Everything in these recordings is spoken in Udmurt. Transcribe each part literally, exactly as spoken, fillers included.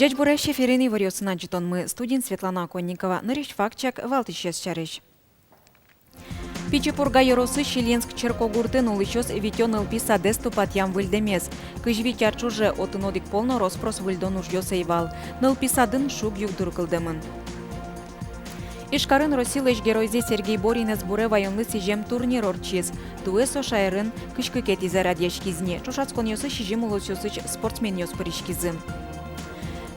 Ӟечбуресь! Эфирын иворъёсын ӝытонмы, студиын Светлана Оконникова. Нырысь вакчияк валтӥсез сярысь. Пичи Пурга ёросысь Ильинск черкогуртын улӥсьёс витё нылпи садэз тупатъям выльдэмез. Кызь вить ар ӵоже отын одӥг пол но рос-прос выльдон ужъёс ӧй вал. Нылпи садын шуг-югдур кылдэмын. Ижкарын Россилэсь Геройзэ Сергей Боринэз буре ваёнлы сӥзем турнир ортчиз. Туэ со шаерын кызь кыкетӥзэ радъяськиз ни. Ӵошатсконъёсы сизьым улосъёсысь спортсменъёс пыриськизы.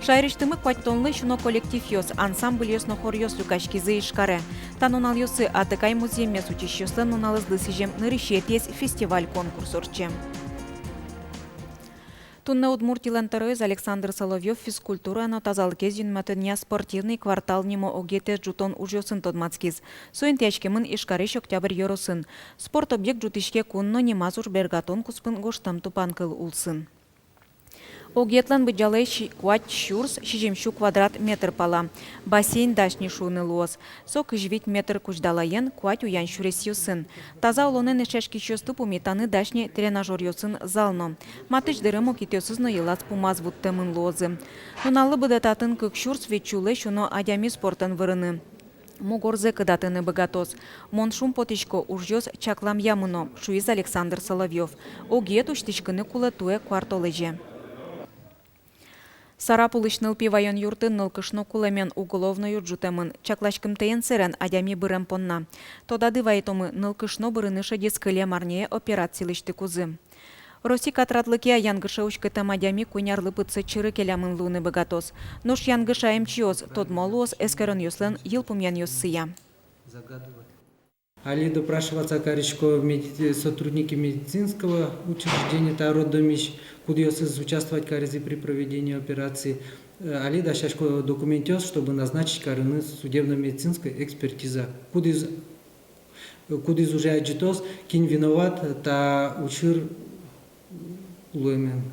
Шаерысьтымы куатьтонлэсь уно коллективъёс, ансамбльёс но хоръёс люкаськизы Ижкаре. Та нуналъёсы атыкай музъеммес утисьёслэн нуналызлы сӥзем нырысетӥез фестиваль-конкурс ортче. Туннэ Удмуртилэн тӧроез Александр Соловьёв физкультурая но тазалыкез юнматонъя «Спортивный квартал» нимо огетэз ӝутон ужъёсын тодматскиз. Со интыяськемын Ижкарысь Октябрь ёросын. Спорт объект ӝутӥське кун но нимаз уж бергатон куспын гожтэм тупанкыл улсын. Огетлэн быдӟалаез куать сюрс сизьым сю квадрат метр пала. Бассейн дась ни шуыны луоз. Со кызь вить метр кузьдалаен, куать уян сюресъёсын. Таза улонэн эшъяськисьёсты пумитаны дась ни тренажёръёсын зал но. Матысь дыре мукетъёсыз но йылаз-пумаз вуттэмын луозы. Нуналлы быдэ татын кык сюрс вить сюлэсь уно адями спортэн вырыны, мугорзэ кыдатыны быгатоз. Мон шумпотӥсько, ужъёс чакламъя мыно, шуиз Александр Соловьёв. Огет усьтӥськыны кулэ туэ куартолэзе. Сарапулысь нылпи ваён юртын нылкышно кулэмен уголовной уж ӝутэмын. Чакласькымтэен сэрен адями бырем понна. Тодады вайытомы, нылкышно бырыны шедиз кылем арняе операци лэсьтыкузы. Россия катрадлыкъя янгыше уськытэм адями куинь арлы пытсэ чыры келямын луыны быгатоз. Нош янгыша эмчиос, тодмо луоз эскеронъёслэн йылпумъянъёссыя. Али допрашиваться карисько меди-, сотрудники медицинского учреждения, та роддомысь, кудъёсыз участвовать каризы при проведении операции. Э, али дасясько документъёс, чтобы назначить карыны судебно-медицинская экспертиза. Кудӥз, кудӥз уже адӟытоз, кин виноват та учыр луэмен.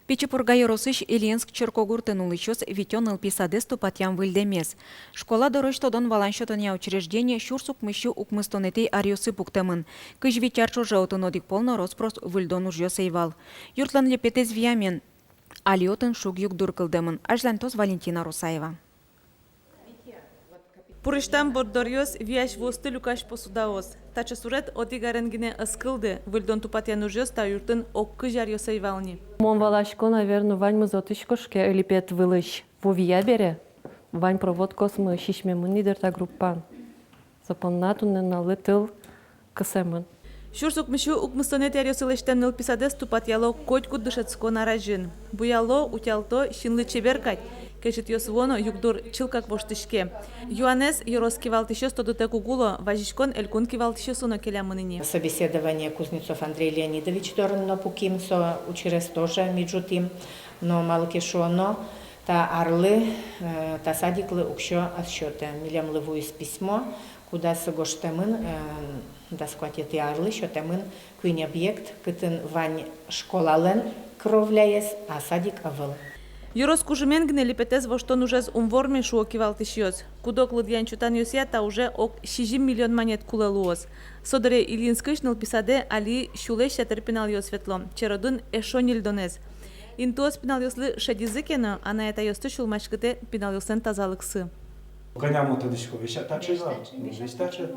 Пичи Пурга ёросысь Ильинск черкогуртын улӥсьёс витё нылпи садэз тупатъям выльдэмез. Школа дорозь тодон-валан сётонъя учреждение сюрс укмыссю укмыстонэтӥ аръёсы пуктэмын. Кызь вить ар ӵоже отын одӥг пол но рос-прос выльдон ужъёс ӧй вал. Юртлэн липетэз виямен, али отын шуг-югдур кылдэмын. Азьлантоз Валентина Русаева. Пурысьтам борддоръёс, виясь вуосты люкась посудаос. Таӵе сурет одӥг арен гинэ ӧз кылды. Выльдон-тупатъян ужъёс та юртын ог кызь аръёс ӧй вал ни. Мон валасько, наверно, ваньмыз отысь кошке, липет вылысь. Ву вия бере, вань проводкаосмы сисьмемын ни дыр та группаын. Со понна туннэ нуналлы тыл кысэмын. Сюрс укмыссю укмыстонэтӥ аръёсы лэсьтэм нылпи садэз тупатъяло котькуд дышетскон ар азьын. Буяло, утялто, синлы чебер кадь. Кечытъёс вуо но, югдур чылкак воштӥське. Юанэз ёрос кивалтӥсьёс тодытэк уг уло, вазиськон элькун кивалтӥсьёслы но келямын ини. Собеседование Кузнецов Андрей Леонидович дорын но пуким, со учырез тоже ми ӝутӥм. Но малы ке шуоно, та арлы, э, та садиклы уксё ӧз сётэ. Милемлы вуиз письмо, кудаз гожтэмын, э, дас куатетӥ арлы сётэмын куинь объект, кытын вань школалэн кровляез, а садик ӧвӧл. Ёрос кужымен гинэ липетэз воштон ужез ум ворме, шуо кивалтӥсьёс. Куд-ог лыдъян-чотанъёсъя, та уже ог сизьым миллион манет кулэ луоз. Со дыре Ильинскысь нылпи садэ али сюлэсь ятыр пиналъёс ветло, черодын эшшо ньыльдонэз. Интыос пиналъёслы шедизы ке но, анай-атайёсты сюлмаськытэ пиналъёслэн тазалыксы. Кӧня мон тодӥсько, весь таӵе вал, весь таӵе.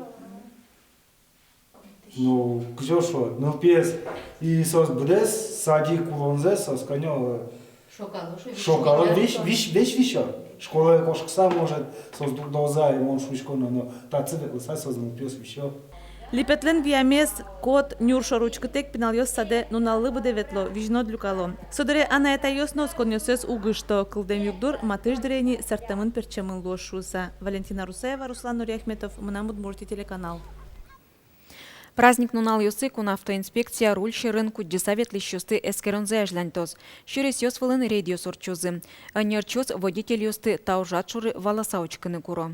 Ну, кызьы шуод, нылпиез, и соос быдэс садик улонзэс соос кӧня, шокало, шо-, шокало, весь, весь, весь висё. Школае кошкыса, может, соос дугдозы ай, мон шуисько но, но татчы ветлыса соос, нылпиос, висё. Липетлэн виямез кот, нюр шоры учкытэк, пиналъёс садэ нуналлы быдэ ветло, визьнод люкало. Со дыре анай-атайёс но осконъёссэс уг ышто, кылдэм югдур матысь дыре ини сэрттэмын-пертчемын луоз шуыса. Валентина Русаева, Руслан Нуриахметов, «Мынам Удмуртие» телеканал. Праздник нуналъёсы кун автоинспекция руль сьӧрын кудӟыса ветлӥсьёсты эскеронзэ азьланьтоз. Сюресъёс вылын рейдъёс ортчозы. Ӧнерчиос водительёсты та ужрад шоры валаса учкыны куро.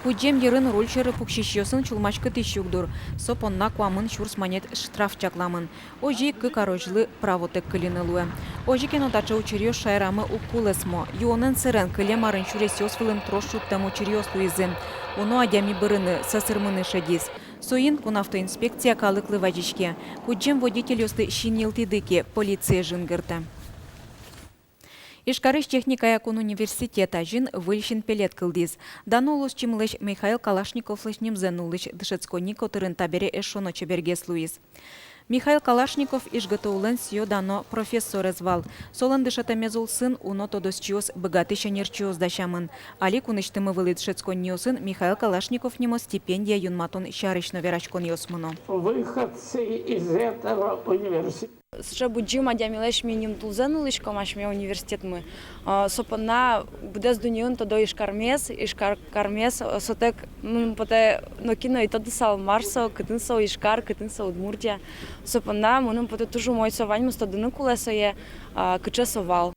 Кудӟем йырын руль сьӧры пуксисьёсын сюлмаськытӥсь югдур. Со понна куамын сюрс манет штраф чакламын. Озьы ик кык арозьлы правотэк кылины луэ. Озьы ке но, таӵе учыръёс шаерамы уг кулэсмо. Юонэн сэрен, кылем арын сюресъёс вылын трос шудтэм учыръёс луизы. Уно адями бырыны, сӧсырмыны шедиз. Соин кун автоинспекция калыклы вазиське: кудӟем водительёсты синйылтӥды ке, полицие жингыртэ. Ижкарысь техникая кун университет азьын выль синпелет кылдӥз. Дано улосчимылэсь Михаил Калашниковлэсь нимзэ нуллӥсь дышетсконни котырын табере эшшо но чебергес луиз. Михаил Калашников ИжГТУ-лэн сӥё-дано профессорез вал. Солэн дышетэмез улсын уно тодосчиос, быгатӥсь ӧнерчиос дасямын. Али кунысьтымы вылӥ дышетсконниосын Михаил Калашников нимо стипендия юнматон сярысь но вераськонъёс мыно. Выходцы из этого университета. Сыӵе быдӟым адямилэсь ми нимтулзэ нуллӥськом асьме университетмы. А, со понна быдэс дуннеын тодо Ижкармес, Ижкар кармес, а, сотэк, м, потэ, нокин но ӧй тодысал, мар со, кытын со Ижкар, кытын со Удмуртия. Со понна мыным потэ туж умой, со ваньмыз тодыны кулэ сое, а, кыӵе со вал.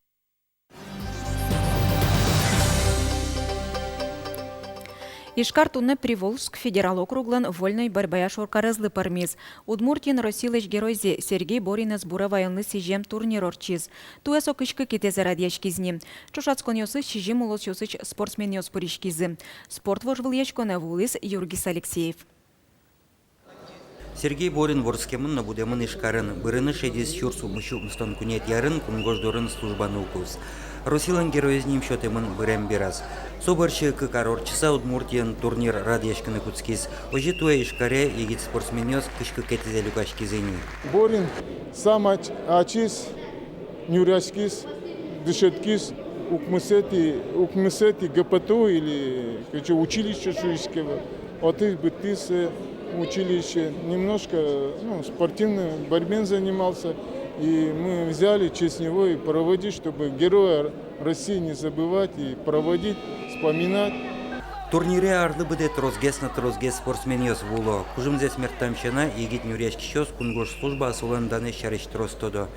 Ижкар туннэ Приволжск федерал округлэн вольной борьбая шоркарезлы пӧрмиз. Удмуртиын Россилэсь геройзэ Сергей Боринэз буре ваёнлы сӥзем турнир ортчиз. Туэ со кызь кыкетӥзэ радъяськиз ни. Ӵошатсконъёсы сизьым улосъёсысь спортсменъёс пыриськизы. Спорт вожвылъяськонэ вуылӥз Юргис Алексеев. Сергей Борин вордскемын но будэмын Ижкарын. Бырыны шедиз сюрс укмыссю укмыстон куинетӥ арын, кунгож дорын служба нуыкуз. Россилэн героез ним сётэмын бырем бераз. Со бӧрсьы кык ар ортчыса Удмуртиын турнир радъяськыны кутскиз. Озьы туэ Ижкаре егит спортсменъёс кызь кыкетӥзэ люкаськизы ни. Борин сам ач-, ачиз нюръяськиз, дышетскиз укмысэтӥ, укмысэтӥ ГПТУ или кыӵе училище шуиське вал. Отысь быдтӥз, э, училище. Немножко, ну, спортивной борьбой занимался. И мы взяли в честь него и проводить, чтобы героя России не забывать и проводить, вспоминать. Турнире арлы быдэ тросгес но тросгес спортсменъёс вуо. Кужымзэс мерттам сяна, егит нюръяськисьёс кунгож службаын солэн данэз сярысь трос тодо.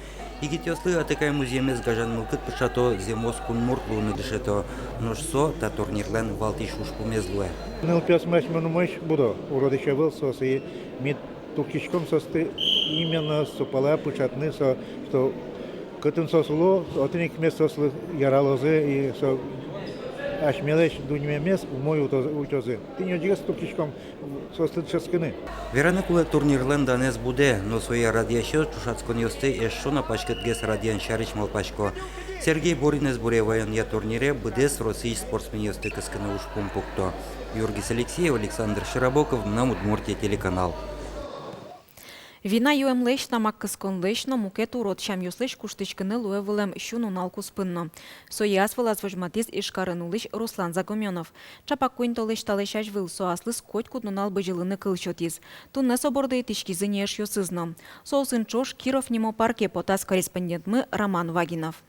Егитъёслы атыкай музъемез гажан мылкыд пыӵато, зэмос кунмурт луыны дышето. Нош со та турнирлэн валтӥсь ужпумез луэ. Нылпиосмы асьмелэн умойысь будо, урод ещё выль соос, и ми тупкиськом соосты именно со пала пыӵатыны, со, что кытын соос уло, отын ик ми соослы яралозы, и со асьмелэсь дуннемес умой утё-, утёзы. Тӥни озьыгес тупкиськом соосты дышетскыны. Вераны кулэ, турнирлэн данэз будэ, но сое радъясьёс ӵошатсконъёсты эшшо но паськытгес радъян сярысь малпасько. Сергей Боринэз буре ваёнъя турнире быдэс Россиысь спортсменъёсты кыскыны ужпум пукто. Юргис Алексеев, Александр Широбоков, «Мынам Удмуртие» телеканал. Вина юэмлэсь, тамак кысконлэсь но мукет урод сямъёслэсь куштӥськыны луэ вылэм сю нунал куспын но. Сое ас вылаз возьматӥз Ижкарын улӥсь Руслан Загуменов. Ӵапак куинь толэзь талэсь азьвыл со аслыз котькуд нунал бызьылыны кыл сётӥз. Туннэ со борды итӥськизы ни эшъёсыз но. Соосын ӵош Киров нимо парке потаз корреспондентмы Роман Вагинов.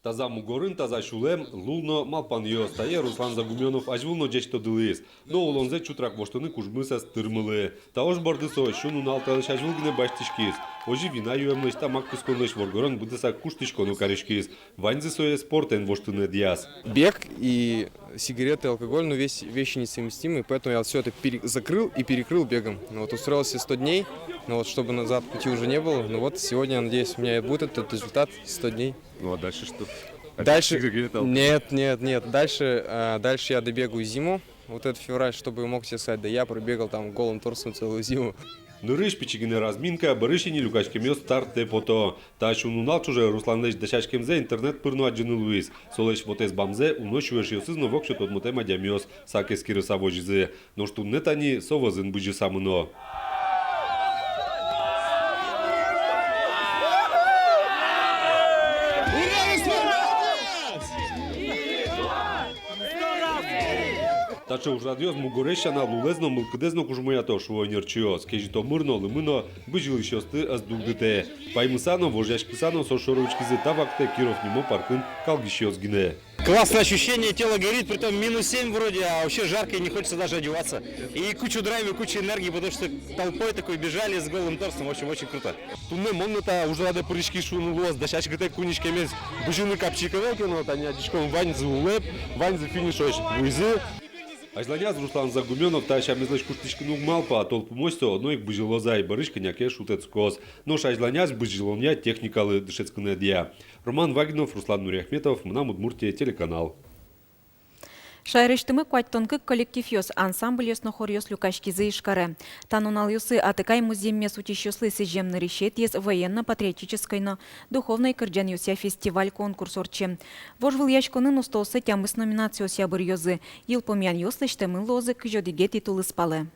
Таза мугорын таза сюлэм, лул но малпанъёс. Тае Руслан Загуменов азьвыл но ӟеч тодылӥз. Но улонзэ чутрак воштыны кужмыс ӧз тырмылы. Та уж борды со сю нунал талэсь азьвыл гинэ басьтӥськиз. Озьы вина юэмлэсь, тамак кысконлэсь воргорон быдэсак куштӥсько но кариськиз. Ваньзы сое спортэн воштыны ӧдъяз. Бег и сигареты, алкоголь, ну, весь, вещи несовместимые, поэтому я всё это пере-, закрыл и перекрыл бегом. Ну вот, устроился сто дней, ну вот, чтобы назад пути уже не было. Ну вот, сегодня, надеюсь, у меня и будет этот результат, сто дней. Ну, а дальше что? Опять сигареты, алкоголь? Нет, нет, нет. Дальше, а, дальше я добегаю зиму. Вот этот февраль, чтобы мог себе сказать, да я пробегал там голым торсом целую зиму. Нырысь пичи гинэ разминка, бӧрысь ини люкаськемъёс стартэ пото. Та сю нунал ӵоже Русланлэсь дасяськемзэ интернет пыр но адӟыны луиз. Солэсь вотэс бамзэ уно сюэшъёсыз но воксё тодмотэм адямиос сак эскерыса возизы. Нош туннэ тани со вӧзын бызьыса мыно. Таӵе ужрадъёс мугорез сяна, лулэз но, мылкыдэз но кужмоято, шуо ӧнерчиос. Кезьытомыр но, лымы но бызьылӥсьёсты ӧз дугдытэ. Паймыса но, вожъяськыса но соос шоры учкизы та вакытэ Киров нимо паркын калгисьёс гинэ. Классное ощущение, тело горит, притом минус семь вроде, а вообще жарко и не хочется даже одеваться. И кучу драйва, и кучу энергии, потому что толпой такой бежали с голым торсом, в общем, очень круто. Туннэ мон но та ужрадэ пыриськи шуыны луоз, дасяськытэк куинь иськемез бызьыны капчи ӧвӧл ке но, тани адӟиськом, ваньзы улэп, ваньзы финишозь вуизы. Азьланяз Руслан Загуменов та сямезлэсь куштӥськыны уг малпа, тол пумозь со одно ик бызьылоз ай, бӧрысь кӧня ке шутэтскоз. Нош азьланяз бызьылонъя техникалы дышетскыны ӧдъя. Роман Вагинов, Руслан Нуриахметов, «Мынам Удмуртие» телеканал. Шаерысьтымы куатьтон кык коллективъёс, ансамбльёс но хоръёс люкаськизы Ижкаре. Та нуналъёсы атыкай музъеммес утисьёслы сӥзем нырысетӥез военно-патриотической но духовной кырӟанъёсъя фестиваль-конкурс ортче. Вожвылъяськонын устооссэ тямыс номинациосъя быръёзы. Йылпумъянъёс лэсьтэмын луозы кызь одӥгетӥ тулыспалэ.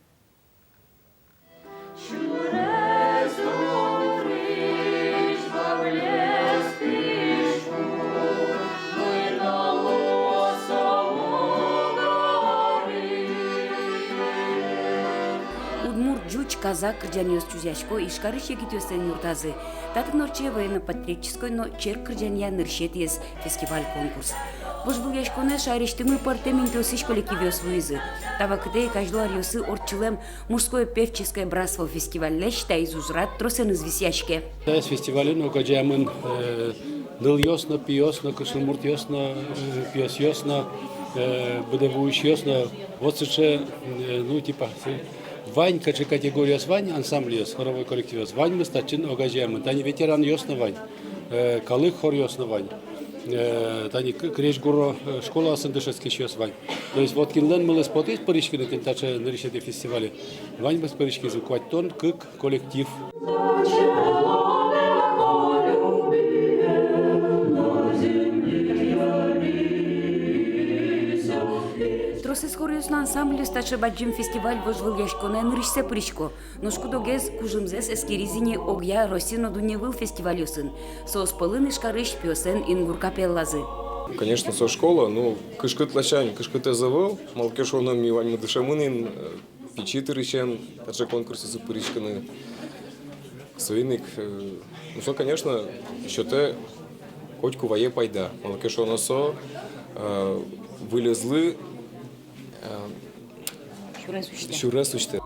Удмурт, ӟуч, казак кырӟанъёс чузъясько Ижкарысь егитъёслэн юртазы. Татын ортче военно-патриотической но черк кырӟанъя нырысетӥез фестиваль-конкурс. Вожвылъяськонэ шаерысьтымы пӧртэм интыосысь коллективъёс вуизы. Та вакытэ ик азьло аръёсы ортчылэм «Мужское певческое братство» фестивальлэсь таиз ужрад тросэныз висъяське. Таиз фестивале но огазеямын, э, нылъёс но, пиос но, кышномуртъёс но, э, пиосъёс но, э, быдэ вуисьёс но. Вот сыӵе, э, ну, типа, э, вань кыӵе категориос вань, ансамбльёс, хоровой коллективъёс, ваньмыз татчын огазеямын. Тани ветеранъёс но вань, э, калык хоръёс но вань, э, тани к-, крезьгуро, э, школаосын дышетскисьёс вань. То есть вот кинлэн мылыз потӥз пыриськыны тӥни таӵе нырысетӥ фестивале, ваньмыз пыриськизы, куатьтон кык коллектив. Тросэз хоръёс но ансамбльёс таӵе бадӟым фестиваль-вожвылъяськонэ нырысьсэ пырисько. Нош куд-огез кужымзэс эскериз ини огъя Россия но дунневыл фестивальёсын. Соос пӧлын Ижкарысь пиослэн «Ингур» капеллазы. Конечно, со школа, ну, кышкыт ласянь кышкытэз ӧвӧл, малы ке шуоно ми ваньмы дышемын ини, э, пичи дырысен таӵе конкурсъёсы пыриськыны. Соин ик, э, ну, со, конечно, сётэ котьку вае пайда, малы ке шуоно со, э, вылезлы, э, сюрес усьтэ. Сюрес усьтэ.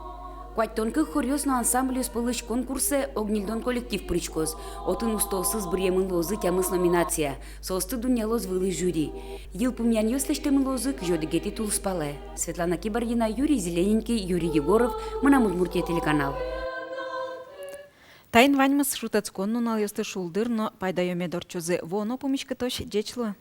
Куатьтон кык хоръёс но ансамбльёс пӧлысь конкурсэ ог ньыльдон коллектив пыриськоз. Отын устоосыз быръемын луозы тямыс номинацияя. Соосты дунъялоз вылӥ жюри. Йылпумъянъёс лэсьтэмын луозы кызь одӥгетӥ тулыспалэ. Светлана Кибардина, Юрий Зелененький, Юрий Егоров, «Мынам Удмуртие» телеканал. Таин ваньмыз. Шутэтскон нуналъёсты шулдыр но пайдаё мед ортчозы. Вуоно пумиськытозь. Ӟеч луэ.